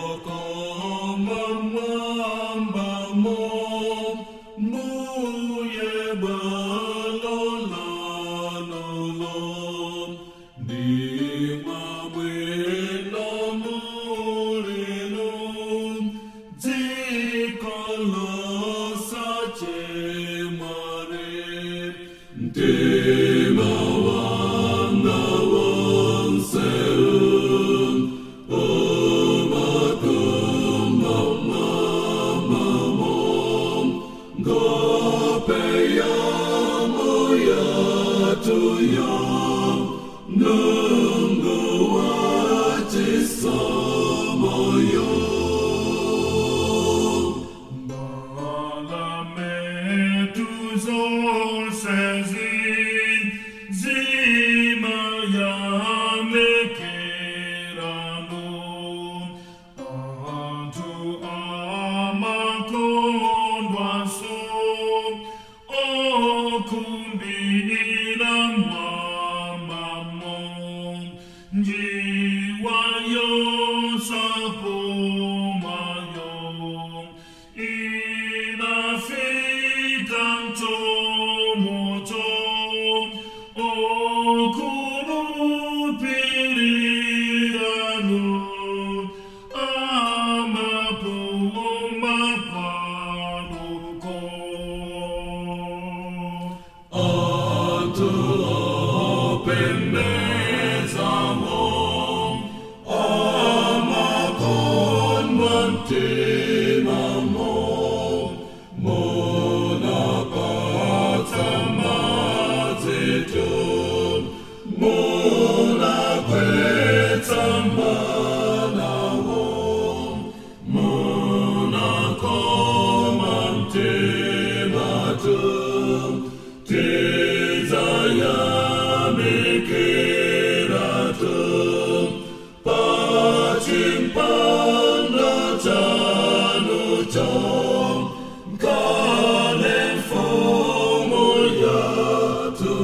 Ndilokoma mwambamo, Mbuye bwalo lanulo, Ndimabwino mulinu, Dziko losachimwali. Mtima wanga wonse umakhumba mwambamo, Nkhope ya Mbuyathuyo, Mlungu wa chisomoyo. Mbalame zonse zimayamikirano, Anthu amakondwanso, Okhumbira mwambamo, Njiwa yosapumayo, Inafika mchomocho, Okhulupiriranu, Amapuma kwanuko. Anthu opembezawo amakondwa mtimamo, Munapatsa madzitu, Munagwetsa manawo, Munakoma mtimatu, Tidzayamikiratu, Pachimpando chanucho, Kale mfumu yathu.